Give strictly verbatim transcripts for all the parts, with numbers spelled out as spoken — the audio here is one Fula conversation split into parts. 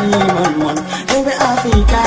Mon, mon, rewɓe Afrika.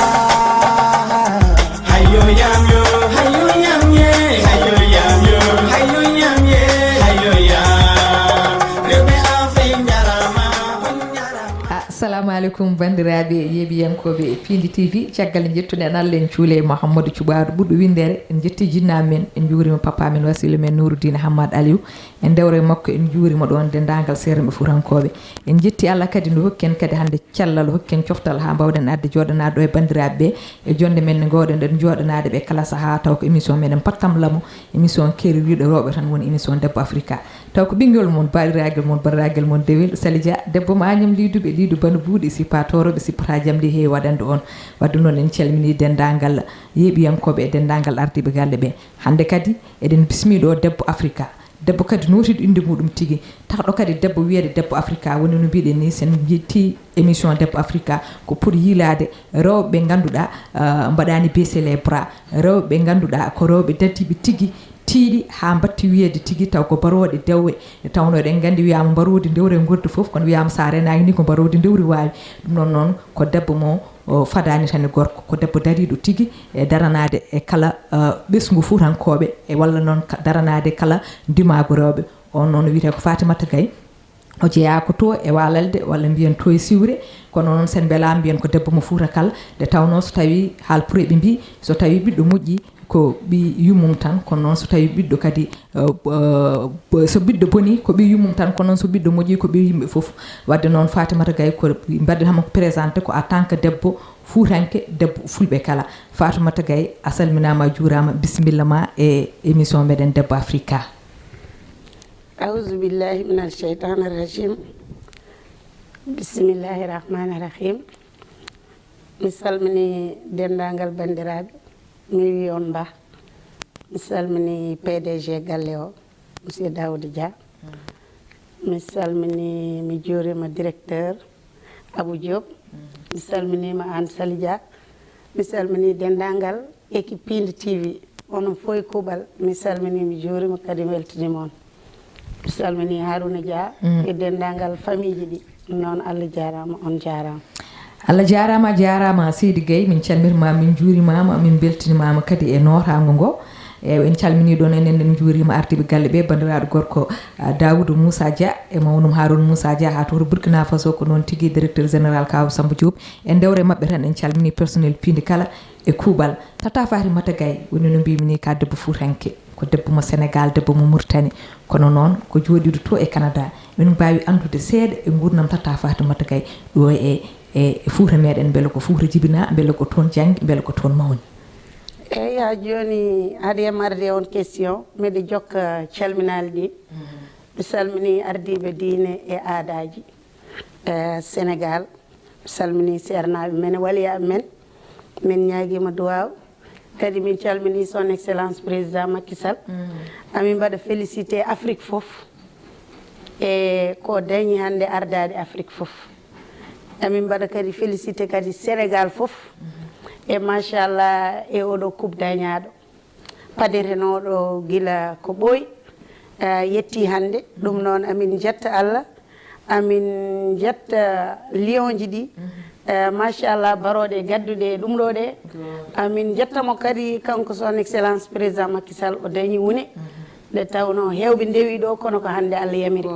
Hayo yam yo, hayo yam ye, hayo yam yo, hayo yam ye, hayo yam. Rewɓe Afrika njarama, on njarama. Assalamu aleykum, banndiraaɓe yeeɓiyankooɓe Piindi T V. Caggal nde njettuɗen Allah, en cuule e Mouhamadou Cuɓaaru ɓurɗo winndere. En njetti jinnaaɓe men, en njuurima papa men, wasiila men Nouroudine Hammat Aliou. En ndewre makko, en njuurima ɗoon denndaangal seernaaɓe fuutankooɓe. En njetti Allah kadi nde hokki en kadi hannde cellal, hokki en coftal haa mbaawɗen arde jooɗanaade ɗo e banndiraaɓe ɓe. E jonnde men nde ngoowɗen ɗen jooɗanaade ɓe kala sahaa, taw ko émission meɗen Pattam Lamo, émission keeriiɗo rewɓe tan woni émission Debbo Afrika. Taw ko ɓinngel mon, baɗiraagal mon, baɗiraagal mon dewel, Sali Dia, debbo mo Agnam Liiduɓe, Liidu Bano Buuɗi, sippa tooroɓe, sippata jam ndi heewi waɗande on. Wadde noon en calminii denndaangal yeeɓiyankooɓe e denndaangal ardiiɓe galle ɓe. Hannde kadi eɗen bismii ɗo Debbo Afrika. Debbo kadi nootiiɗo innde muɗum tigi. Taxɗo kadi debbo wiyeede Debbo Afrika. Woni no mbiɗen ni, sen njetti émission Debbo Afrika, ko pour yiilaade rewɓe ɓe ngannduɗaa, ah, mbaɗaani baisser les bras. Rewɓe ɓe ngannduɗaa ko rewɓe dadiiɓe tigi, tiiɗi haa mbatti wiyeede tigi, taw ko barooɗe dewwe. Nde tawnoo eɗen nganndi wiyaama mbaroodi ndewre e ngordi fof, kono wiyaama so a renaaki ni ko mbaroodi ndewri waawi. Ɗum noon, noon ko debbo mo o fadaani tan e gorko, ko debbo dariiɗo tigi e daranaade e kala, eh, ɓesngu fuutankooɓe, e walla noon ka-, daranaade kala ndimaagu rewɓe. On noon wiyetee ko Fatimata Gaye. O jeyaa ko to e Waalalde, walla mbiyen to e Siwre, kono noon sen mbelaama mbiyen ko debbo mo Fuuta kala, nde tawnoo so tawii haal pure ɓe mbii, so tawii ɓiɗɗo moƴƴi, ko ɓii yummum tan, kono noon so tawii ɓiɗɗo kadi, eh, eh, so ɓiɗɗo bonii, ko ɓii yummum tan, kono noon so ɓiɗɗo moƴƴii, ko ɓii yimɓe fof. Wadde noon, Fatimata Gaye, ko mbaɗde hamo présenté ko en tant que debbo fuutanke, debbo fulɓe kala. Fatimata Gaye, a salminaama, a juuraama, bisimilla ma e émission meɗen Debbo Afrika. Awuzu billahi minal sheytaani rajim. Bismillahi rahmaani rahim. Mi salmini denndaangal banndiraaɓe. Mi wii on mbaa. Mi salmini P D G galle o, Monsieur Daouda Dia. Mi salmini, mi juurima directeur Abou Diop. Mi salminiima aan Sali Dia. Mi salmini denndaangal équipe Piindi T V. Onon fof e kuuɓal, mi salmini, mi juurima, kadi mi weltaniima on. Mi salmini Harouna Dia e denndaangal famille ji ɗi. Noon, Allah jaaraama, on jaaraama. Allah jaaraama, a jaaraama, Seydi Gaye. Min calminiima, min njuurimaama, min mbeltinimaama kadi e nootaango ngo. E, en calminii ɗoon, enen en njuuriima ardiiɓe galle ɓe, banndiraaɗo gorko, ah, Daoudou Moussa Dia e mawnum Harouna Moussa Dia, haa to Burkina Faso, ko noon tigi directeur général Kaaw Samba Diop. E ndewre maɓɓe tan, en calminii personnel Piindi kala e kuuɓal. Tata Fatimata Gaye, woni no mbiimi ni, ka debbo fuutanke, ko debbo mo Sénégal, debbo mo Mauritanie, kono noon ko jooɗiiɗo to e Canada. Min mbaawi anndude seeɗa e nguurndam Tata Fatimata Gaye ɗo e, e, e Fuuta meɗen, mbele ko Fuuta jibinaa, mbele ko toon janngi, mbele ko toon mawni? Eey, haa jooni, hade yam arde on question, miɗo jokka calminaali ɗi. Mi salminii ardiiɓe diine e aadaaji, eh, Sénégal. Mi salminii seernaaɓe men, waliyaaɓe men. Min ñaagiima duwaaw. Kadi min calminii son excellence président Macky Sall. Amin mbaɗa félicité Afrique fof e ko dañi hannde ardaade Afrique fof. Amin mbaɗa kadi félicité kadi Sénégal fof. E machallah e oɗo coupe dañaaɗo. Padetenooɗo gila ko ɓooyi, eh, yettii hannde. Ɗum noon, amin njetta Allah, amin njetta lionji ɗi, eh, machallah, barooɗe gadduɗe ɗum ɗo ɗe. Amin njetta mo kadi, kanko son excellence président Macky Sall, o dañi wune. Nde tawnoo heewɓe ndewi ɗo, kono ko hannde Allah yamiri.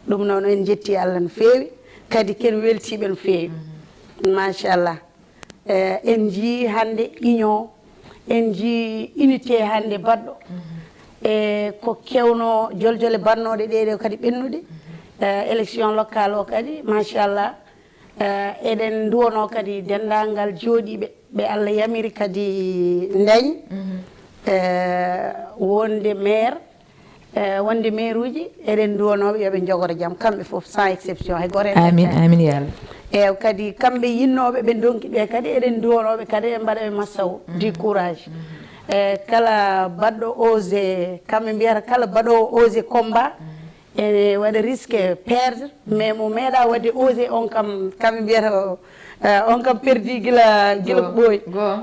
Ɗum noon, en njettii Allah no feewi, kadi ken weltiiɓe no feewi. Machallah. Eh, en njii hannde union, en njii unité hannde baɗɗo. E ko kewnoo, joljole baɗnooɗe ɗee ɗo kadi ɓennude. Eh, élection locale o kadi, machallah, eh, eɗen nduwanoo kadi denndaangal jooɗiiɓe ɓe Allah yamiri kadi ndañi. Eh, wonde maire, eh, wonde maire uji, eɗen nduwanooɓe yo ɓe njogoro jam, kamɓe fof, sans exception, hay gooto heen ƴettaani. Amin, ya Allah. Eew, kadi kamɓe yinnooɓe, ɓe ndonki ɓe kadi, eɗen nduwanooɓe kadi, eɗen mbaɗa ɓe massawu, du courage. Eh, kala baɗɗo osé, kamɓe mbiyata kala baɗoowo osé combat, ene waɗa risque perdre, mais mo meeɗa waɗde osé on kam, kamɓe mbiyata o, eh, on kam perdi gila, gila ko ɓooyi.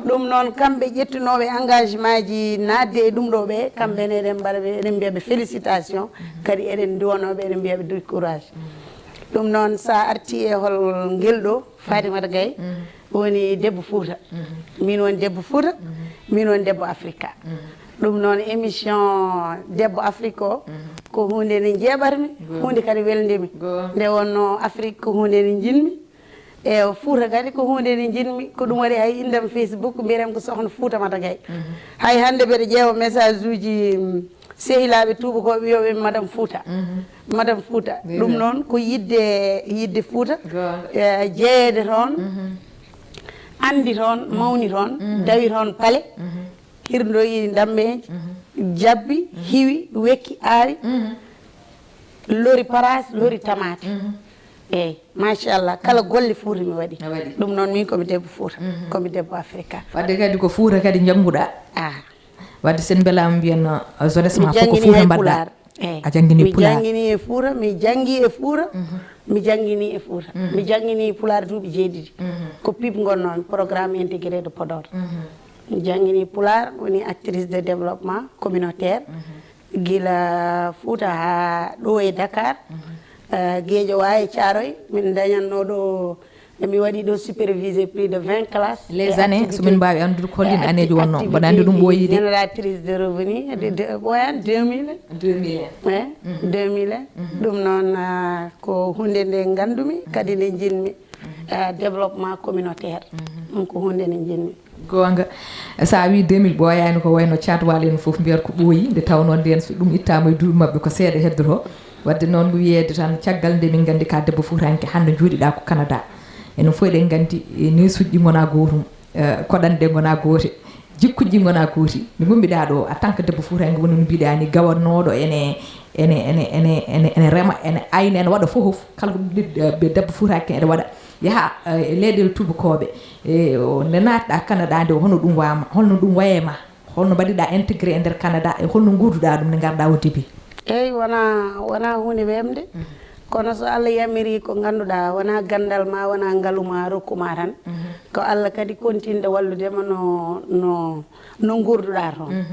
Ɗum noon, kamɓe ƴettunooɓe engagement ji naatde e ɗum ɗo ɓe, kamɓe ne eɗen mbaɗa ɓe, eɗen mbiya ɓe félicitation, kadi eɗen nduwanoo ɓe, eɗen mbiya ɓe du courage. Ɗum noon, so a arti e hol ngel ɗo, Fatimata Gaye woni debbo Fuuta. Min woni debbo Fuuta, min woni debbo Afrika. Ɗum noon, émission debbo Afrique o, ko huunde nde njeeɓatmi, huunde kadi welnde mi. Nde wonno Afrique ko huunde nde njiɗmi, e Fuuta kadi ko huunde nde njiɗmi. Ko ɗum waɗi hay inndam Facebook mbiyetee ko Sokhna Fuuta Mata Gaye. Hay hannde mbeɗa ƴeewa message uji, mm, sehilaaɓe tuubakooɓe, yo ɓe Madame Fuuta. Madame Fuuta. Ɗum noon ko yiɗde, yiɗde Fuuta, eh, jeyeede toon, anndi toon, mawni toon, dawi toon pale, hirdoyi ndammeeji, jabbi, hiwi, wekki, aawi, lori paraas, lori tamaate. Eeyi, machallah, kala golle Fuuta mi waɗi. A waɗi. Ɗum noon, min ko mi debbo Fuuta, ko mi debbo Afrika. Wadde kadi ko Fuuta kadi njannguɗaa? Ah. Wadde sen mbelaama mbiyen, uh, jeunesse ma fof ko Fuuta mbaɗɗaa. Eeyi. A janngini mi Pulaar? Janngini e Fuuta, mi janngi e Fuuta, mi janngini e Fuuta. Mi janngini Pulaar duuɓi jeeɗiɗi. Ko pip ngonnoomi, programme intégré de Podor. Mi janngini Pulaar, woni actrice de développement communautaire. Gila Fuuta haa ɗo e Dakar, eh, Guédiawaye, Thiaroye, min dañatno ɗo, mi waɗi ɗo supervisé plus de vingt classes. Les années, so min mbaawi anndude ko holliin anneeji wonno, mboɗo anndi ɗum ɓooyii de. Génératrice de revenu, de, de, ɓooyaani deux mille. Deux mille. Eh, deux mille. Ɗum noon, ah, ko huunde nde nganndumi, kadi nde njiɗmi, ah, développement communautaire. Ɗum ko huunde nde njiɗmi. Goonga. So a wii deux mille ɓooyaani, ko wayno Caat Waalo en fof mbiyata ko ɓooyi, nde tawnoo ndeen so ɗum ittaama e duuɓi maɓɓe ko seeɗa heddotoo. Wadde noon, wiyeede tan, caggal nde min nganndi ka debbo fuutanke, hannde njooɗiɗaa ko Canada. Enen fof eɗen nganndi, e, neesuuji ɗi ngonaa gootum, e, koɗanɗe ngonaa goote, jikkuuji ngonaa gooti. Nde ngonmi-ɗaa ɗo, en tant que debbo fuutanke, woni no mbiɗaa ni, gawannooɗo ene, ene, ene, ene, ene, ene rema, ene ayna, ene waɗa fof, kala ko ɓe debbo fuutanke ene waɗa. Yaha, eh, e leyɗeele tuubakooɓe, e, o, nde naatɗaa Canada nde, hono ɗum waama, holno ɗum wayee ma? Holno mbaɗiɗaa intégré e nder Canada e holno nguurduɗaa ɗum nde ngarɗaa au début? Eeyi, wonaa, wonaa huunde weemde. Kono so Allah yamirii ko ngannduɗaa, wonaa ganndal ma, wonaa ngalu ma rokku ma tan. Ko Allah kadi continde wallude ma no, no, no nguurduɗaa toon.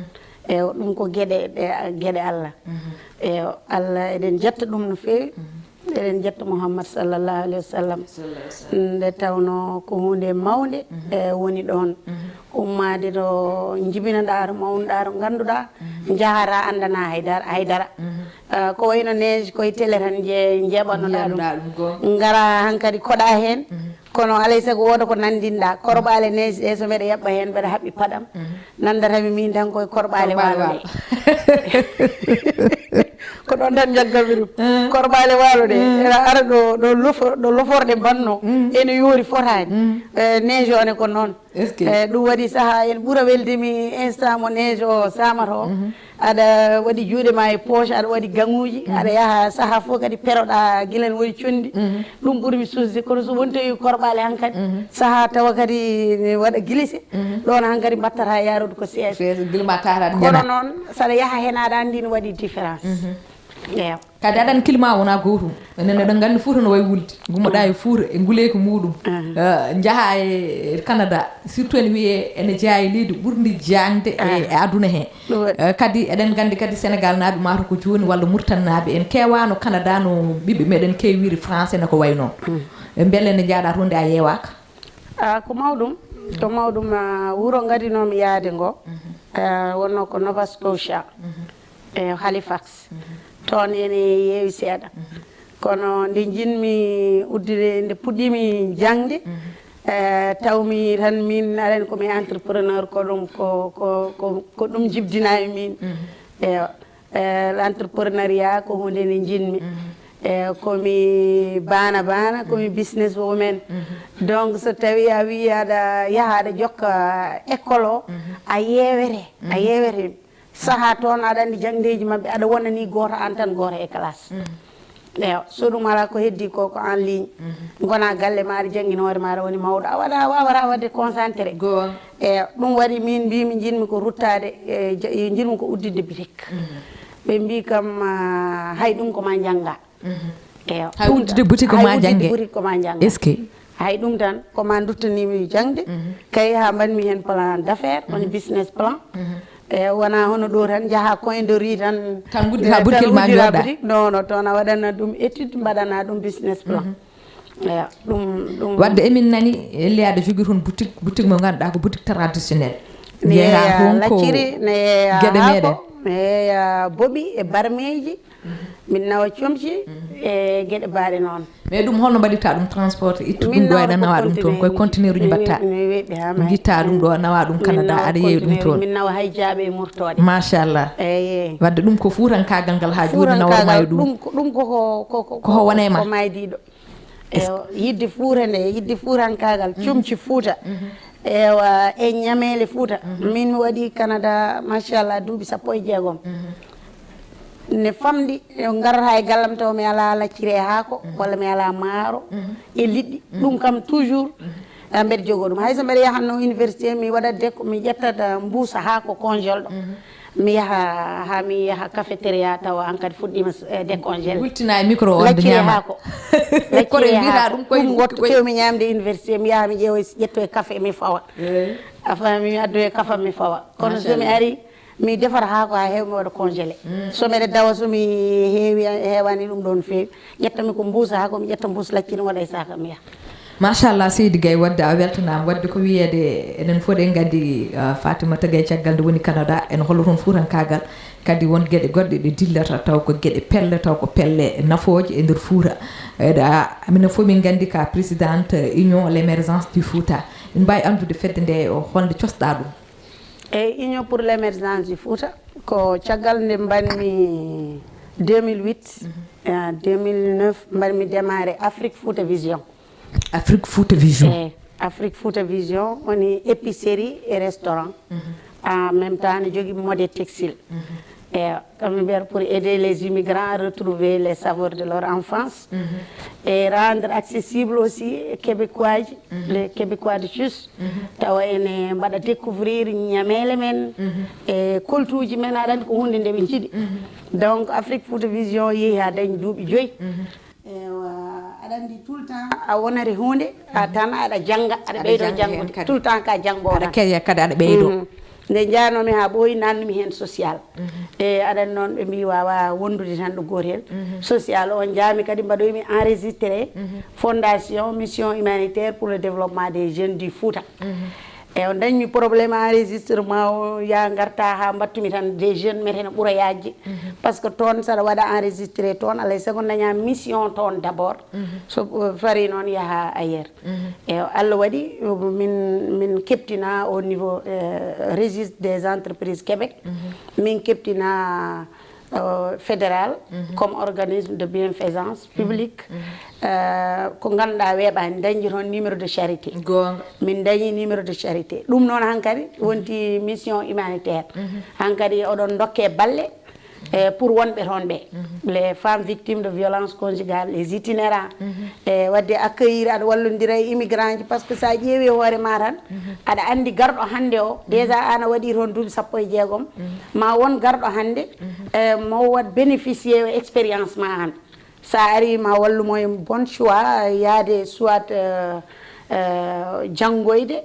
Eeyi, ɗum ko geɗe, ɗe, geɗe Allah. Eeyi, Allah, eɗen njetta ɗum no feewi. Eɗen njetta Muhammad sallallahu alayhi wa sallam. Nde tawnoo ko huunde mawnde, e, woni ɗoon. Ummaade to njibinoɗaa, to mawnuɗaa, to ngannduɗaa, njahataa anndanaa hay dara, hay dara. E, ko wayno neige, koye télé tan nje-, njeeɓanoɗaa ɗum. Njiyanɗaa ɗum, goonga. Ngaraa hankadi koɗaa heen, kono alay sago wooda ko nanndinɗaa. Korɓaale neige ɗe, so mbeɗa yaɓɓa heen, mbeɗa haɓɓi paɗam. Nanndatami miin tan koye Korɓaale Waalo ɗe. Ko ɗoon tan njagganmi ɗum. Korɓaale Waalo ɗe, ene ara ɗo, ɗo lofo-, ɗo loforɗe mbannoo, ene yoori, fotaani. E, neige o ne ko noon. E, ɗum waɗi sahaa ene ɓura welde mi instant mo neige o saamata o. Aɗa waɗi juuɗe ma e poche, aɗa waɗi gaŋuuji, aɗa yaha sahaa fof kadi peroɗaa gila ne waɗi conndi. Ɗum ɓurmi susde, kono so woni tawi Korɓaale hankadi, sahaa tawa kadi ne waɗa glissé, ɗoon hankadi mbattata yaarude ko seeɗa. Seeɗa, gila ma tawata kono njana. Noon, saɗa yaha heen aɗa anndi ne waɗi différence. Eewa. Kadi aɗa anndi climat wonaa gootum. Enen eɗen nganndi Fuuta no wayi wulde. Ngummoɗaa e Fuuta e nguleeki muuɗum. Eh, njahaa e Canada, surtout ene wiyee ene jeyaa e leydi ɓurndi jaŋde e, e aduna hee. Ɗum waɗi. Eh, kadi eɗen nganndi kadi Senegaalnaaɓe maa to ko jooni walla Muritaninaaɓe en keewaano Canada no ɓiɓɓe meɗen keewi wiyde français ne ko wayi noon. Eh, mbele nde njahɗaa toon nde a yeewaaka? Ah, ko mawɗum, ko mawɗum, ah, wuro ngadinoomi yahde ngo, ah, wonnoo ko Nova Scotia, e Halifax. Toon ene heewi seeɗa. Kono nde njiɗmi uddude, nde puɗɗiimi jaŋde, eh, tawmi tan miin, aɗa anndi ko mi entrepreneur, ko ɗum, ko, ko, ko, ko ɗum jibdinaami miin. Eewa. Eh, l'entrepreneuriat ko huunde nde njiɗmi. Eh, ko mi baana baana, ko mi business woman. Donc, so tawii a wii aɗa yaha aɗa jokka école o, a yeewete, a yeewete. Sahaa toon aɗa anndi jaŋdeeji maɓɓe, aɗa wona ni gooto aan tan, gooto e classe. Eewa, so ɗum alaa ko heddii ko, ko en ligne. Ngonaa galle ma, aɗa janngina hoore ma, aɗa woni mawɗo. A waɗa, a waawataa waɗde concentré. Goonga. Eewa, ɗum waɗi miin mbiimi njiɗmi ko ruttaade, e, ja-, e, njiɗmi ko udditde boutique. Ɓe mbii kam, ah, hay ɗum ko ma njannga. Eewa. Hay udditde boutique ko ma njannge. Boutique ko ma njannga. Est-ce que? Hay ɗum tan, ko ma nduttanii mi jaŋde, kay haa mbaɗmi heen plan d'affaires, woni business plan. E wona hono ɗo tan njaha coin de rue tan. Tan ngudditaa boutique ma tan njoɗɗa. Non, non, toon a waɗana ɗum étude, mbaɗana ɗum business plan. Eya, ɗum ɗum. Wadde emin nani Eliya aɗa jogii toon boutique, boutique mo ngannduɗaa ko boutique traditionnel. Ne yeeya lacciri, ne yeeya geɗe meɗen, ne yeeya boɓi e barmeeji. Min nawa comci e geɗe baaɗe noon. Mais ɗum holno mbaɗirta ɗum transporté, ittu ɗum ɗo, eɗa nawa ɗum toon, koye conteneur uji mbatta? Ngitta ɗum ɗo, nawa ɗum Canada, aɗa yeeya ɗum toon. Min nawa hay jaaɓe e murtooɗe. Machallah. Eyi. Wadde ɗum ko fuutankaagal ngal haa jooni nawa ma e ɗum. Ɗum ko, ɗum ko, ko, ko, ko, ko wone ma, ko maydiiɗo. Ewa, yidde Fuuta nde, yidde fuutankaagal, comci Fuuta. Ewa, e ñameele Fuuta. Min mi waɗi Canada, machallah, duuɓi sappo e jeegom. Ne famɗi, ngarata e gallam taw mi alaa lacciri e haako, walla mi alaa maaro e liɗɗi. Ɗum kam toujours, eh, mbeɗa jogoo ɗum. Hay so mbeɗa yahatno université, mi waɗat deko, mi ƴettat, eh, mbuusa haako congelɗo. Mi yaha, haa mi yaha cafétéria tawa an kadi fuɗɗiima s-, eh, décongelé. Wultina e micro o, lacciri e haako. Lacciri e haako. Ɗum wotto kewmi ñaamde université, mi yaha mi ƴeewa, ƴetto e café, mi fawa. Eyi. A faami, mi addoya kafa, mi fawa. Kono so mi ari, mi defata haako haa heewa, mi waɗa congelé. So mbeɗa dawa, so mi heewi, heewani ɗum ɗoon feewi, ƴettami ko mbuusa haako, mi ƴetta mbuus lacciri, mi waɗa e saaka, mi yaha. Machallah, seydi Gaye, wadde a weltanaama. Wadde ko wiyeede, enen fof ɗen nganndi, ah, Fatimata Gaye, caggal nde woni Canada, ene holla toon fuutankaagal. Kadi won geɗe goɗɗe ɗe dillata, taw ko geɗe pelle, taw ko pelle nafooje e nder Fuuta. Eɗa, minen fof min nganndi ka présidente Union l'émergence du Fouta. Min mbaawi anndude fedde nde, o, holnde cosɗaa ɗum? Eyi, Union pour l'émergence du Fouta, ko caggal nde mbaɗmi deux mille huit, eh, deux mille neuf mbaɗmi démarré Afrique Fouta Vision. Afrique Fouta Vision. Eyi, Afrique Fouta Vision woni épicerie et restaurant. En même temps, ne jogii mode textile. Eyi, kam mi mbiyata pour aider les immigrants à retrouver les saveurs de leur enfance. Et rendre accessible aussi Québécois ji, les Québécois de Suisse. Tawa ene mbaɗa découvrir ñameele men, e koltuuji men, aɗa anndi ko huunde nde ɓe njiɗi. Donc, Afrique Fouta Vision yehi haa dañi duuɓi joyi. Ewa, aɗa anndi tout le temps a wonat e huunde, a tan aɗa jannga, aɗa ɓeydo janngude. Tout le temps ka janngoowo tan. Aɗa keña kadi, aɗa ɓeydo. Nde njahnoomi haa ɓooyi, naatnumi heen social. E aɗa anndi noon, ɓe mbii waawaa wondude tan ɗo gootel. Social o njaami kadi mbaɗoymi enregistré Fondation Mission Humanitaire pour le Développement des Jeunes du Fouta. E o dañmi problème enregistrement o, ya ngarta haa mbattumi tan des jeunes meten ɓura yaajde. Parce que toon saɗa waɗa enregistré toon, alay sago daña mission toon d'abord. So, euh, fari noon yaha ailleurs. E Allah waɗi, euh, min, min keptina au niveau, euh, registre des entreprises Québec. Min keptina, euh, fédéral comme organisme de bienfaisance publique. Euh, ko ngannduɗaa weeɓaani, dañde toon numéro de charité. Goonga. Min dañi numéro de charité. Ɗum noon hankadi wonti mission humanitaire. Hankadi oɗon ndokke balle, eh, pour wonɓe toon ɓe. Les femmes victimes de violence conjugale, les itinérants. E wadde accueillir, aɗa wallondira e immigrant ji, parce que so a ƴeewi hoore ma tan, aɗa anndi garɗo hannde o, déjà an a waɗi toon duuɓi sappo e jeegom, ma won garɗo hannde, eh, mo waɗ bénéficier o expérience ma an. Sa ari ma wallu mo e bon choix, yaade soit, euh, euh, janngoyde.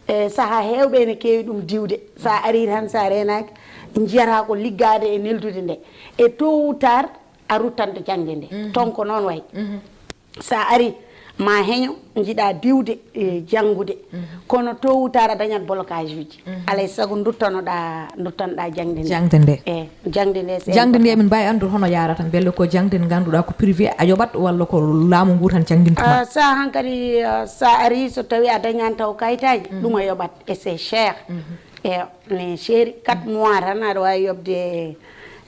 E saha heewɓe ene keewi ɗum diwde. Sa ari tan, sa reenaaki, njiyata ko liggaade e neldude nde. E tôt ou tard, a ruttanto jaŋde nde. Toon ko noon wayi. Sa ari, ma heño, njiɗa diwde, e, janngude. Kono tôt ou tard a dañat blocage uji. Alay sago duttanoɗa, duttanoɗa jaŋde nde. Jaŋde nde. E, jaŋde nde, c'est important. Jaŋde nde, min mbaawi anndude hono yarata? Mbele ko jaŋde nde ngannduɗaa ko privé a yoɓat, walla ko laamu ngu tan jannginta ma? Ah, sa hankadi, ah, sa ari, so tawi a dañan taw kayitaji, ɗum a yoɓat. Et c'est cher. E, ne seeri, quatre mois tan aɗa waawi yoɓde,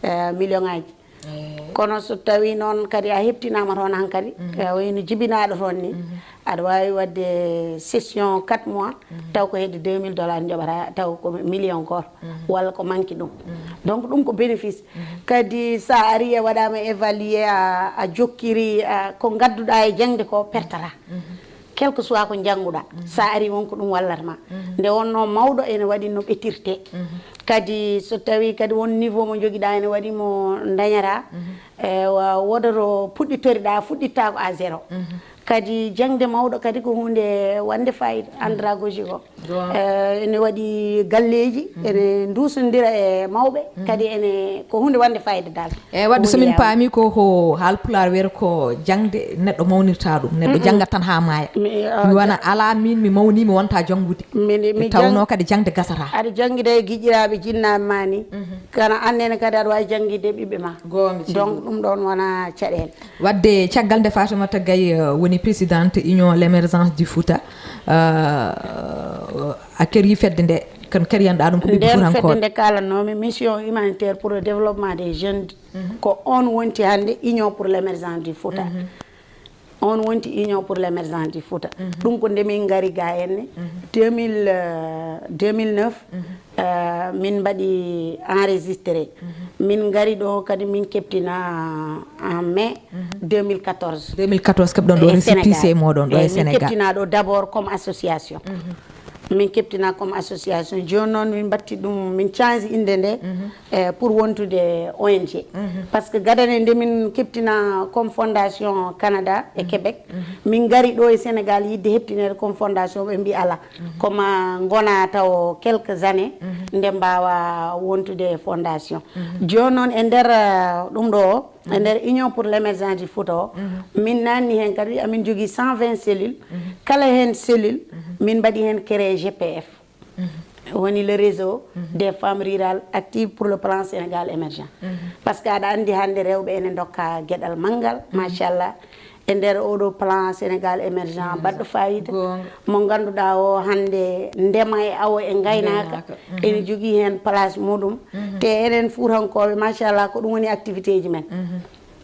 eh, million ngaji. Kono so tawi noon kadi a heptinaama toon hankadi, eh, wayno jibinaaɗo toon ni, aɗa waawi waɗde session quatre mois, taw ko hedde deux mille dollars njoɓata, taw ko million gooto, walla ko manque ɗum. Donc, ɗum ko bénéfice. Kadi sa ari a waɗaama évaluer, a, a jokkiri, a, ko ngadduɗa e jaŋde ko pertata. Quel que soit ko njannguɗa, sa ari won ko ɗum wallata ma. Nde wonno mawɗo ene waɗi no ɓetirte. Kadi so tawi kadi won niveau mo jogiɗa ene waɗi mo dañata, e, wa-, woda to puɗɗitoriɗa, fuɗɗitta ko à zéro. Kadi jaŋde mawɗo kadi ko huunde wonde fayida, andragogie ko. Eh, ene waɗi galleeji, ene nduusondira e mawɓe, kadi ene ko huunde wonde fayida dal. Eyi, wadde so min paami ko, ko haalpulaar wiyata ko jaŋde neɗɗo mawnirta ɗum, neɗɗo janngat tan haa maaya. Mi wona alaa miin mi mawni mi wonta janngude. Mi tawnoo kadi jaŋde gasata. Aɗa janngida e giƴiraaɓe jinnaaɓe ma ni, kana annene kadi aɗa waawi janngide ɓiɓɓe ma. Donc ɗum ɗoon wona caɗeele. Wadde caggal nde Fatimata Gaye, eh, woni présidente Union l'émergence du Fouta, eh, a kerii fedde nde, kono keriyanɗa ɗum ko ɓiɓɓe nden fedde nde kaalannoomi, mission humanitaire pour le développement des jeunes, ko on wonti hannde Union pour l'émergence du Fouta. On wonti Union pour l'émergence du Fouta. Ɗum ko nde min ngari ga henne, deux mille, euh, deux mille neuf, euh, min mbaɗi enregistré. Min ngari ɗo kadi min keptina en mai deux mille quatorze. Deux mille quatorze keɓɗon ɗo récépissé moɗon ɗo e Sénégal. Min keptina ɗo d'abord comme association. Min keptina comme association. Jooni noon min mbatti ɗum, min change innde nde, eh, pour wontude O N G. Parce que gadane nde min keptina comme fondation Canada e Québec, min ngari ɗo e Sénégal yidde heɓtineede comme fondation, ɓe mbi ala. Ko ma ngona taw quelques années, nde mbawa wontude fondation. Jooni noon e nder, eh, ɗum ɗo, e nder Union pour l'émergence du Fouta o, min nanni heen kadi, amin jogii cent vingt cellules. Kala heen cellule, min mbaɗi heen créé G P F. Woni le réseau des femmes rurales actives pour le plan Sénégal émergent. Parce que aɗa anndi hannde rewɓe ene ndokka geɗal manngal, machallah. E nder oɗo plan Sénégal émergent baɗɗo fayida, mo ngannduɗaa o hannde ndema e awo e ngaynaaka, ene jogii heen place muɗum. Te enen Fuutankooɓe, machallah, ko ɗum woni activité ji men.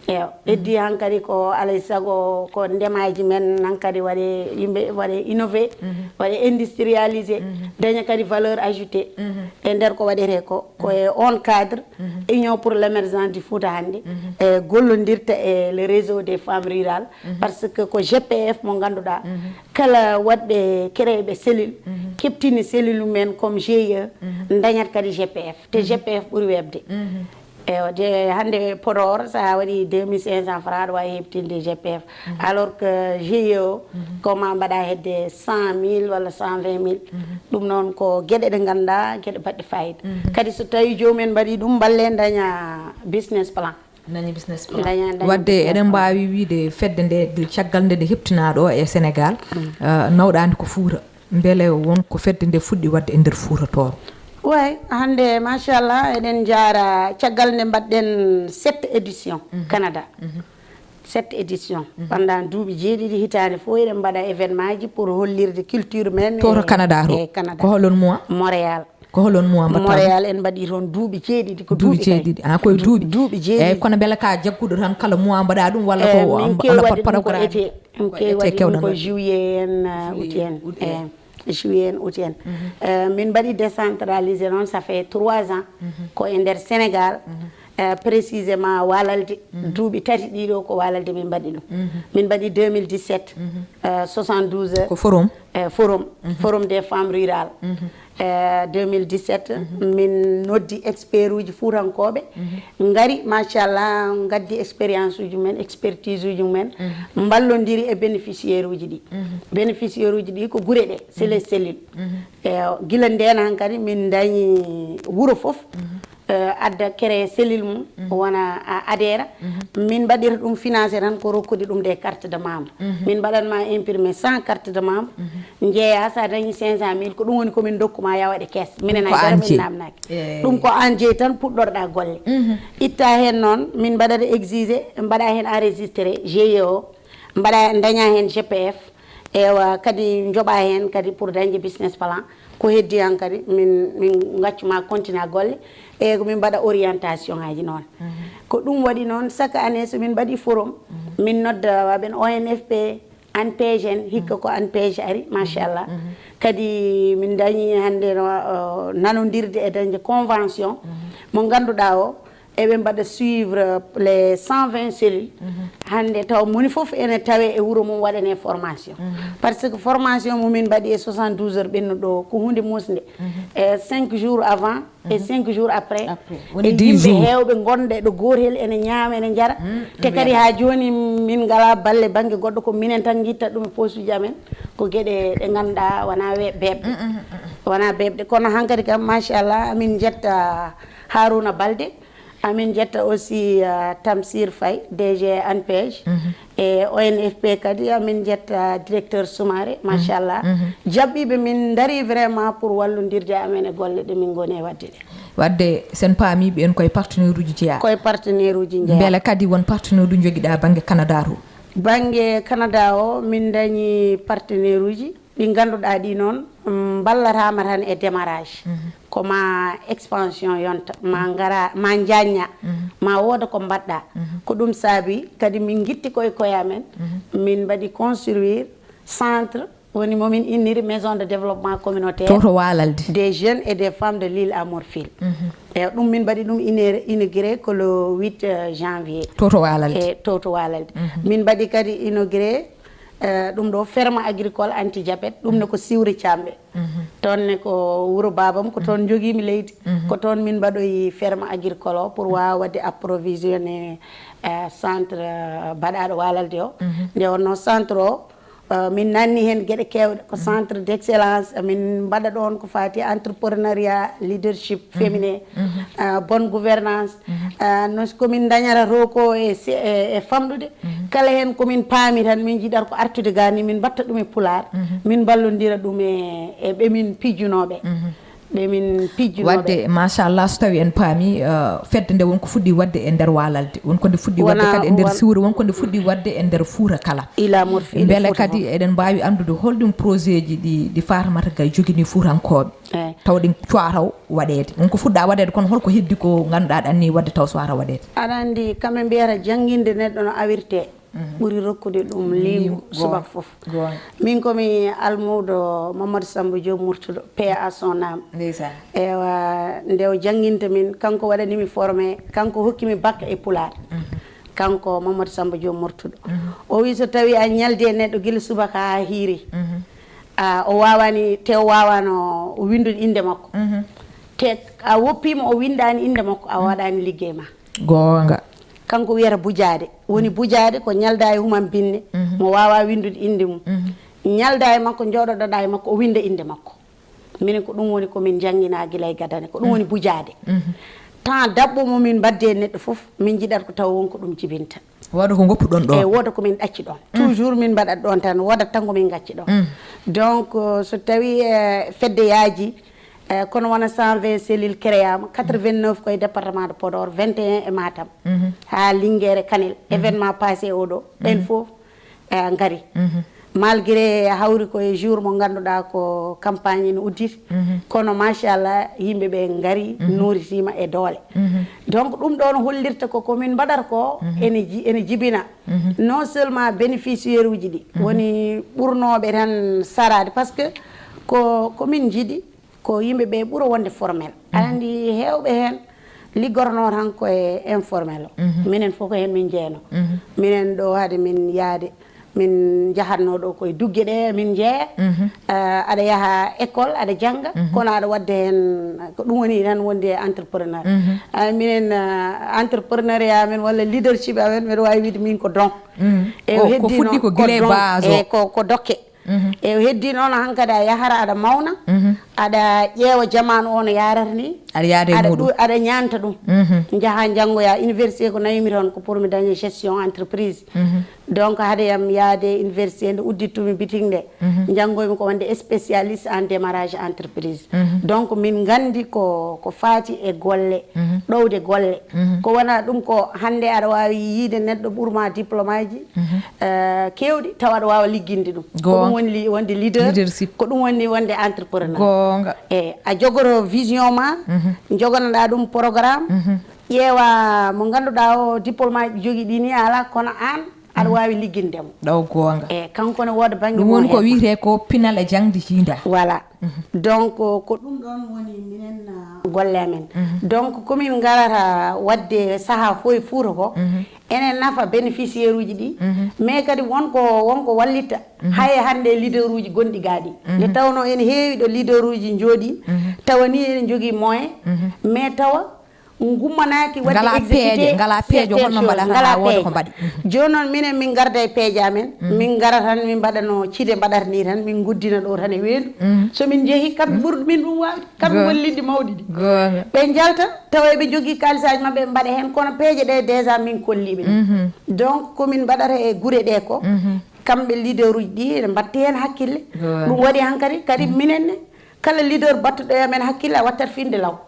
Eyo, heddi hankadi ko alay sago ko ndemaji men hankadi waɗe, yimɓe waɗe innové, waɗe industrialisé, daña kadi valeur ajoutée e nder ko waɗete ko. Ko e on cadre, Union pour l'émergence du Fouta hannde e gollondirta e le réseau des femmes rurales, parce que ko G P F mo ngannduɗaa, kala waɗɓe créé ɓe cellule, keɓtini cellule men comme G I E, dañat kadi G P F. Te G P F ɓuri weɓde. Eyo, de hannde Podor, so a waɗi deux mille cinq cents francs, aɗa waawi heɓtinde G P F. Alors que G I E o, ko ma mbaɗa hedde cent mille walla cent vingt mille. Ɗum noon ko geɗe ɗe ngannduɗaa, geɗe baɗɗe fayida. Kadi so tawi joomum en mbaɗi ɗum, mballe daña business plan. Daña business plan. Daña, daña business plan. Wadde eɗen mbaawi wiyde fedde nde, caggal nde nde heɓtinaa ɗo e Sénégal, eh, nawɗaande ko Fuuta. Mbele won ko fedde nde fuɗɗi waɗde e nder Fuuta Tooro? Way, hannde, machallah, eɗen njaara caggal nde mbaɗɗen sept édition Canada. Sept édition. Pendant duuɓi jeeɗiɗi, hitaande fof eɗen mbaɗa événement ji pour hollirde culture men. To, to e, Canada to? E Canada. Ko holon mois? Montréal. Ko holon mois mbaɗɗa? Montréal en mbaɗi toon duuɓi jeeɗiɗi, ko duuɓi tawi. Jeeɗiɗi. Ah, ko e duuɓi? Duuɓi jeeɗiɗi. Eyyi, kono mbele ka jagguɗo tan kala mois mbaɗa ɗum walla ko, eh, min keewi waɗde ɗum ko programme? Été. Min keewi waɗde ɗum ko juillet en, uh, août en. Juillet, août en. Eh, juillet en, août en. Eh, min mbaɗi décentralisé noon, ça fait trois ans. Ko e nder Sénégal, eh, précisément Walalde. Duuɓi tati ɗiɗo ko Walalde min mbaɗi ɗum. Min mbaɗi deux mille dix-sept, eh, soixante-douze heures. Ko forum? Eh, forum, forum des femmes rurales. Eh, deux mille dix-sept, min noddi expert uji fuutankooɓe, ngari, machallah, ngaddi expérience uji mumen, expertise uji mumen, mballondiri e bénéficiaire uji ɗi. Bénéficiaire uji ɗi ko gure ɗe, c'est les cellules. Eh, gila ndeen hankadi min dañi wuro fof, eh, adda créé cellule mum, wona a adhère. Min mbaɗira ɗum financé tan ko rokkude ɗum des cartes de membre. Min mbaɗan ma imprimé cent cartes de membre, njeeya, sa dañi cinq cent mille, ko ɗum woni ko min dokku ma, yaha waɗe caisse. Minen hay dara min namnaki. Ɗum ko an jeyi tan puɗɗorɗa golle. Itta heen noon, min mbaɗata exigé, mbaɗa heen enregistré G I E o, mbaɗa, daña heen G P F, ewa, kadi njoɓa heen kadi pour dañde business plan. Ko heddi han kadi, min, min ngaccu ma continue golle, e ko min mbaɗa orientation ngaji noon. Ko ɗum waɗi noon, chaque année so min mbaɗi forum, min nodda waɓen O N F P, ANPEJ en, hikka ko ANPEJ ari, machallah. Kadi min dañi hannde no, uh, nanondirde e dañde convention mo ngannduɗaa o, eɓe mbaɗa suivre les cent vingt cellules. Hannde taw moni fof ene tawe e wuro mum waɗane formation. Par ce que formation mo min mbaɗi e soixante-douze heures ɓennuɗo ɗo ko hunde musnde. E cinq jours avant e cinq jours après. Woni e dix yimɓe jours. Heewɓe ngonɗe ɗo gootel ene ñaama ene njara. Te kadi haa jooni min ngalaa balle bannge goɗɗo, ko minen tan ngitta ɗum e posuji amen. Ko geɗe ɗe ngannduɗaa wonaa we- beeɓɗe wonaa beeɓɗe, kono hankadi kam machallah amin njetta Haruna Balde. Amin njetta aussi uh, Tamsir Faye, D G ANPEJ. E O N F P kadi amin njetta directeur Soumaré, machallah. Jaɓɓiiɓe min ndari vraiment pour wallondirde amen e golle ɗe min ngoni e waɗde ɗe. Wadde sen paami ɓen koye partenaire uji jeyaa. Koye partenaire uji jeyaa. Mbele kadi won partenaire uji jogiɗa bannge Canada to? Bannge Canada o min dañi partenaire uji ɗi ngannduɗaa ɗi noon, mm, mballataama tan e démarrage. Ko ma expansion yonta, ma ngara, ma njañña, ma wooda ko mbaɗɗa. Ko ɗum saabi kadi min ngitti koye koye amen. Min mbaɗi construire centre, woni momin inniri maison de développement communautaire To to Waalalde. Des jeunes et des femmes de l'île à Morphil. E ɗum min mbaɗi ɗum inauguré ko le huit euh, janvier. To to Waalalde. E to to Waalalde. Min mbaɗi kadi inauguré eh, ɗum ɗo ferme agricole anti diabète, ɗum ne ko Siwre Caamɓe. Toon ne ko wuro baabam, ko toon njogiimi leydi. Ko toon min mbaɗoyi ferme agricole o pour waawa waɗde approvisionné eh, centre eh, baɗaaɗo Waalalde o. Nde wonno centre o eh, min nanni heen geɗe keewɗe, ko centre d'excellence. Min mbaɗa ɗoon ko faati entrepreneuriat, leadership féminin, eh, bonne gouvernance. Eh, no ko min dañata to ko e se- e e famɗude. Kala heen ko min paami tan min njiɗata ko artude ga ni min mbatta ɗum e pulaar. Min mballondira ɗum e e ɓe min pijjunooɓe. Ɓe min pijjunooɓe. Wadde machallah, so tawi en paami eh, fedde nde wonko fuɗɗi waɗde e nder Waalalde, wonko nde fuɗɗi waɗde Wona- kadi e nder won- Siwre, wonko nde fuɗɗi waɗde e nder Fuuta kala. Ila Morphil Mbele Fuuta kadi fof. Eɗen mbaawi anndude holɗum projet ji ɗi ɗi Fatamata Gaye jogini Fuutankooɓe? Eyi. Taw ɗin cuwata waɗeede, wonko fuɗɗa waɗeede, kono holko heddi ko ngannduɗaa ɗan ni waɗde taw cuwata waɗeede? Aɗa anndi kamɓe mbiyata jannginde neɗɗo no awirte ɓuri rokkude ɗum liingu Liingu, subaka goonga. Fof. Goonga. Min komi almuudo Mamadou Samba Diop Murtuɗo, paix à son âme. Ndeysaan. Ewa, nde o jannginte min, kanko waɗanimi formé, kanko hokkimi bac e pulaar. Kanko Mamadou Samba Diop Murtuɗo. O wi so tawi a ñaldi e neɗɗo gila subaka haa hiiri, a o waawani te o waawano o winndude innde makko, te a woppiima o winndaani innde makko, a waɗaani liggey ma. Goonga. Kanko wiyata bujaade. Woni bujaade ko ñalda e humam binne, mo waawa winndude innde mum. Ñalda e makko, jooɗoɗoɗa e makko, o winnda innde makko. Minen ko ɗum woni ko min njannginaa gila e gadane, ko ɗum woni bujaade. Temps daɓɓo mo min mbaddi e neɗɗo fof, min njiɗat ko taw won ko ɗum jibinta. Wooda ko ngoppuɗon ɗon. E wooda ko min ɗacci ɗon. Toujours min mbaɗat ɗon tan, woodat tan ko min ngacci ɗon. Donc euh, so tawi euh, fedde yaaji, euh, kono wona cent vingt cellules créama, quatre-vingt-neuf koye département de Podor, vingt et un e Matam. Ha Linguére, Kanel, événement passé oɗo, ɓen fof euh, ngari. Malgré hawri koye jour mo ngannduɗaa ko campagne ene udditi, kono machallah yimɓe ɓe ngari, nooritima e doole. Donc ɗum ɗon hollirta ko ko min mbaɗata ko ene ji- ene jibina. Non seulement bénéficiaire uji ɗi woni ɓurnooɓe tan saraade, par ce que ko ko min njiɗi, ko yimɓe ɓe ɓura wonde formel. Aɗa anndi heewɓe heen liggornoo tan ko e informel o. Minen fof ko heen min njeyno. Minen ɗo hade min yaade, min njahatnoo ɗo koye dugge ɗe min njeeya. Eh, aɗa yaha école, aɗa jannga, kono aɗa waɗde heen, ko ɗum woni tan wonde entrepreneur. Eh, minen eh, entrepreneuriat amen walla leadership amen, mbeɗa waawi wiide min ko don. E Ko- ko heddi fuɗɗi noon ko gila e don, base o. E ko ko dokke. E heddi noon hankadi a yahara aɗa mawna, aɗa ƴeewa jamaanu o no yarata ni. Aɗa yaada e Aɗa muɗum. ɗu- aɗa ñanta ɗum. Njaha njanngoya université, ko nawimi toon ko pour mi daña gestion entreprise. Donc hade yam yaade université nde uddittumi bitik nde, njanngoymi ko wonde spécialiste en démarrage entreprise. Donc min nganndi ko ko faati e golle, ɗowde golle. Ko wona ɗum ko hannde aɗa waawi yiide neɗɗo ɓurma diplôme aji eh, keewɗi tawa aɗa waawa ligginde ɗum. Ko Goonga. Ɗum woni li- wonde leader. Leadership. Ko ɗum woni wonde entrepreneur. Goonga. E a jogoto vision ma, jogonoɗa ɗum programme, ƴeewa mo ngannduɗaa o diplôme aji jogii ɗi ni ala, kono aan aɗa waawi ligginde mo. Ɗo goonga. E kanko ne wooda bannge Ɗum mo woni ko heen. Wiyetee ko pinal e jaŋde jiida. Voilà. Donc ko ɗum ɗon woni minen ah, golle amen. Donc komin ngarata wadde saha fof e Fuuta ko ene nafa bénéficiaire uji ɗi, mais kadi wonko wonko wallitta. Hay hannde leader uji gonɗi gaaɗi, nde tawno ene heewi ɗo leader uji njooɗi, tawa ni ene njogii moyen, mais tawa ngummanaaki wadde exécuté. Ngala peeje, ngala peeje, holno mbaɗata haa wooda ko mbaɗi? Jooni noon minen min ngarda e peeje amen, min ngara tan min mbaɗa no Cide mbaɗata ni tan, min nguddina ɗo tan e weendu. So min njehi, kamɓe ɓurɗo min ɗum waawde, kamɓe ngoni liɗɗi mawɗi ɗi. Ɓe njalta tawa eɓe njogii kaalisaaji maɓɓe, ɓe mbaɗa heen, kono peeje ɗe déjà min kolliiɓe ɗum. Donc komin mbaɗata e gure ɗe ko, kamɓe leader uji ɗi ene mbatti heen hakkille. Ɗum waɗi hankadi kadi minen ne, kala leader battuɗo e amen hakkille, a wattat finde law.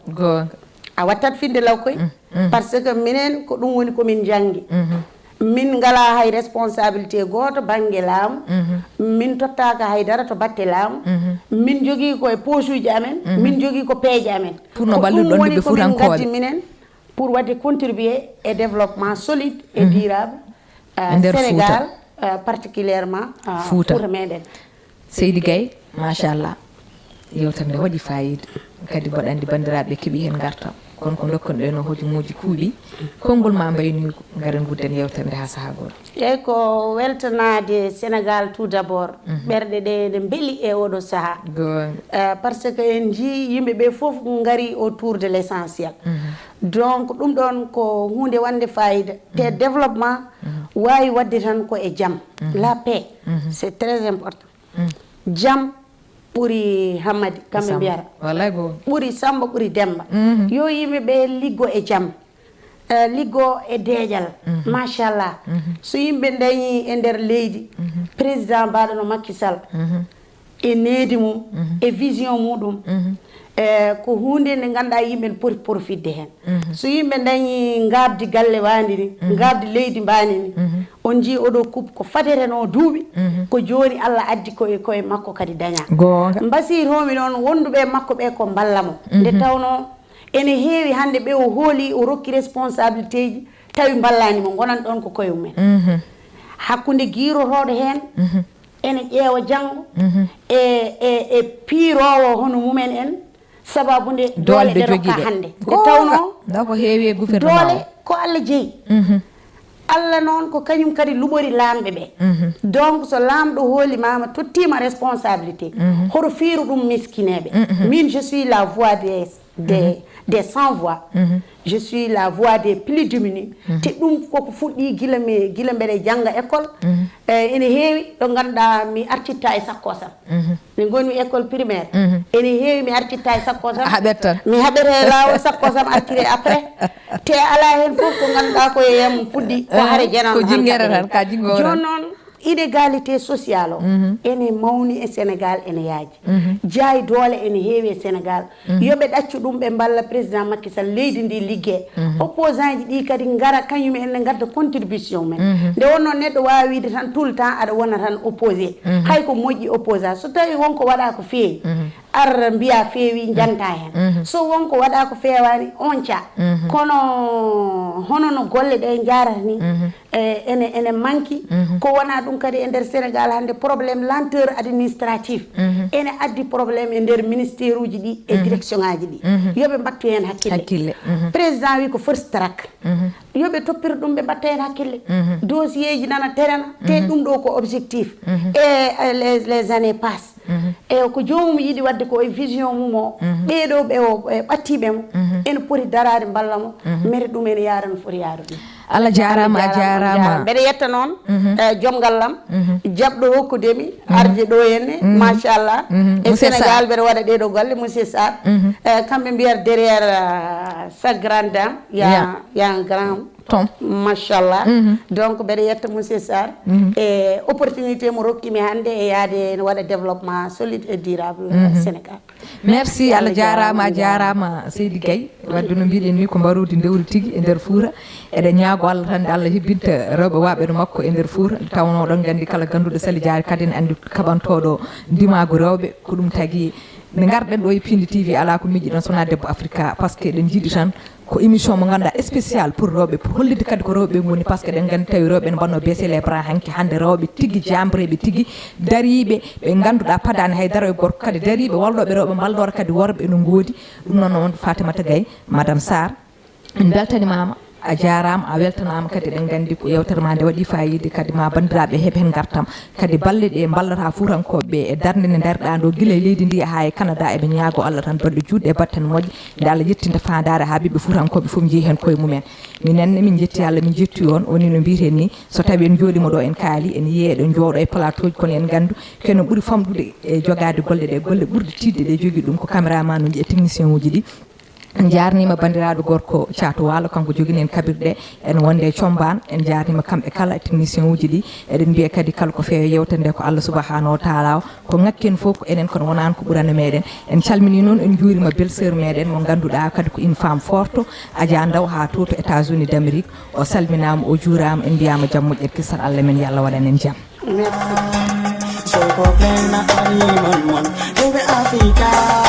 A wattat finde law koy, parce que minen ko ɗum woni komin njanngi. Min ngalaa hay responsabilité gooto bannge laamu, min tottaaka hay dara to batte laamu. Min njogii ko e poche uji amen, min njogii ko peeje amen. Pour no mballirɗon ɓiɓɓe Fuutankooɓe, minen pour waɗde contribuer e développement solide et durable, euh, Sénégal, euh, particulièrement, euh, Fuuta meɗen. Seydi Gaye, machallah, yewtere nde waɗi fayida. Kadi mboɗo anndi banndiraaɓe keɓi heen ngartam. Kono ko ndokken ɗo no hojomooji kuuɓi, konngol ma mbaynoyi ko, ngaren ngudden yewtere nde haa sahaa gooto. Eyi, ko weltanaade Sénégal tout d'abord. Ɓerɗe ɗe ene mbeli e oɗo sahaa. Euh, parce que en njii yimɓe ɓe fof ngari autour de l'essentiel. Donc ɗum ɗon ko huunde wonde fayida. Te développement waawi waɗde tan ko e jam. La paix, c'est très important. Jam ɓuri Hammadi, kamɓe mbiyata. Wallay goo. Ɓuri Samba, ɓuri Demba. Yo yimɓe ɓe liggo e jam. Eh, liggo e deeƴal. Machallah. So yimɓe dañi e nder leydi, président mbaɗo no Macky Sall, e needi mum, e vision muɗum, eh, ko huunde nde ngannduɗaa yimɓe ne poti profitde heen. So yimɓe dañi ngaabdi galle waandi ni, ngaabdi leydi mbaandi ni, on njii oɗo coupe ko fadetenoo duuɓi, ko jooni Allah addi ko e koye makko kadi daña. Goonga. Mbasiytoomi noon wonduɓe e makko ɓe ko mballa mo. Nde tawnoo ene heewi hannde ɓe o hooli, o rokki responsabilité ji, tawi mballaani mo, ngonan ɗoon ko koye mumen. Hakkunde giirotooɗo heen, ene ƴeewa janngo e, e, e piiroowo hono mumen en, sababu nde doole ɓe rokka hannde. Nde tawnoo nda ko heewi e gouvernement doole ko Allah jeyi. Allah noon ko kañum kadi luɓori laamɓe ɓe. Donc so laamɗo hoolimaama, tottiima responsabilité, hoto fiiru ɗum miskineeɓe. Min, je suis la voix des, des, des sans voix. Je suis la voix des plus démunis. Te ɗum koko fuɗɗi gila mi, gila mbeɗa jannga école. Eh, ene heewi ɗo ngannduɗaa mi artitta e sakkosam. Nde ngonmi école primaire, ene heewi mi artitta e sakkosam. A haɓet tan. Mi haɓete e laawol, sakkosam artire après. Te alaa heen fof ko ngannduɗaa ko e yam fuɗɗi, ko hare jenan. Ko jinngere tan, ka jinngo tan. Jooni noon, inégalité sociale o ene mawni e Sénégal, ene yaaji. Jaay doole ene heewi e Sénégal. Yo ɓe ɗaccu ɗum, ɓe mballa président Macky Sall, leydi ndi liggee. Opposant ji ɗi kadi ngara, kañum en ne ngadda contribution men. Nde wonno neɗɗo waawi wiide tan tout le temps aɗa wona tan opposé. Hay ko moƴƴi opposant. So tawi wonko waɗa ko feewi, ar mbiya feewi, njanta heen. So wonko waɗa ko feewaani, on ca. Kono hono no golle ɗe njaarata ni, e, ene, ene manki. Ko wona ɗum kadi e nder Sénégal hannde, problème lenteur administratif ene addi problème e nder ministère uji ɗi e direction ngaji ɗi. Yo ɓe mbattu heen hakkille. Hakkille. Président wi ko first track. Yo ɓe toppir ɗum, ɓe mbatta heen hakkille. Dossier ji nana terena, te ɗum ɗo ko objectif. E, e les, les années passent. E ko joomum yiɗi waɗde ko e vision mum o, ɓeeɗo ɓe o, e ɓattiiɓe mo, ene poti daraade mballa mo, mere ɗum ene yaara no foti yaarude. Allah jaaraama, a jaaraama. Mbeɗa yetta noon, eh, joom ngallam, jaɓɗo hokkudemi arde ɗo henne, machallah. E Sénégal mbeɗa waɗa ɗeɗo golle, monsieur Sarr. Eh, kamɓe mbiyata derrière, euh, sa grande dame, y a, y a un grand homme. Machallah. Donc mbeɗa yetta monsieur Sarr e opportunité mo rokkimi hannde e yaade ene waɗa développement solide et durable, euh, Sénégal. Merci, Allah jaaraama, a jaaraama seydi Gaye. Wadde no mbiɗen ni ko mbaroodi ndewri tigi e nder Fuuta. Eɗen ñaago Allah tan nde Allah hebbinta rewɓe waaɓe no makko e nder Fuuta. Nde tawnoo oɗon nganndi kala gannduɗo Sali Diaari kadi ene anndi kaɓantooɗo ndimaagu rewɓe. Ko ɗum tagi Nde ngarɗen ɗo e Pindi T V, alaa ko miijiɗen so wonaa Debbo Afrika, par ce que eɗen njiɗi tan ko émission mo ngannduɗaa spécial pour rewɓe, pour hollitde kadi ko rewɓe ngoni, par ce que eɗen nganndi tawi rewɓe ene mbaɗnoo baisser les bras hanki hannde, rewɓe tigi, jaamreeɓe tigi, dariiɓe, ɓe ngannduɗaa padaani hay dara e gorko, kadi dariiɓe wallooɓe rewɓe, mballora kadi worɓe ene ngoodi. Ɗum noon, noon Fatimata Gaye, Madame Sarr, en mbeltanimaama, a jaaraama, a weltanaama kadi. Eɗen nganndi ko yewtere ma nde waɗi faayiida, kadi ma banndiraaɓe heɓ heen ngartam. Kadi balle ɗe mballata Fuutankooɓe ɓe e darnde nde ndariɗaa ndo, gila e leydi ndi haa e Canada, eɓe ñaago Allah tan balɗe juutɗe e batte moƴƴe, nde Allah yettinta faandaare haa ɓiɓɓe Fuutankooɓe fof njeyi heen koye mumen. Minen ne, min njetti Allah, min njetti on, woni no mbiyeten ni, so tawi en njooɗiima ɗo en kaali, en yiye eɗen njooɗo e plateau ji, kono en nganndu ko enen ɓuri famɗude e jogaade golle ɗe, golle ɓurɗe tiiɗde ɗe jogii ɗum ko caméraman uji e technicien uji ɗi. En njaarniima banndiraaɗo gorko Caatu Waalo, kanko jogini en kabirɗe, en wonde e Combaan. En njaarniima kamɓe kala, technicien uji ɗi. Eɗen mbiya kadi kala ko feewi yewtere nde ko Allah subahanahu wa taala o, ko ŋakken fof ko enen, kono wonaani ko ɓurani meɗen. En calminii noon, en njuuriima belle-sœur meɗen mo ngannduɗaa kadi ko une femme forte, Adja Ndaw haa to, to États-Unis d'Amérique. O salminaama, o juuraama, en mbiyaama jam moƴƴere, kisal Allah men, yo Allah waɗan en jam. Merci. So ko plan na animal mon, rewɓe Afrika.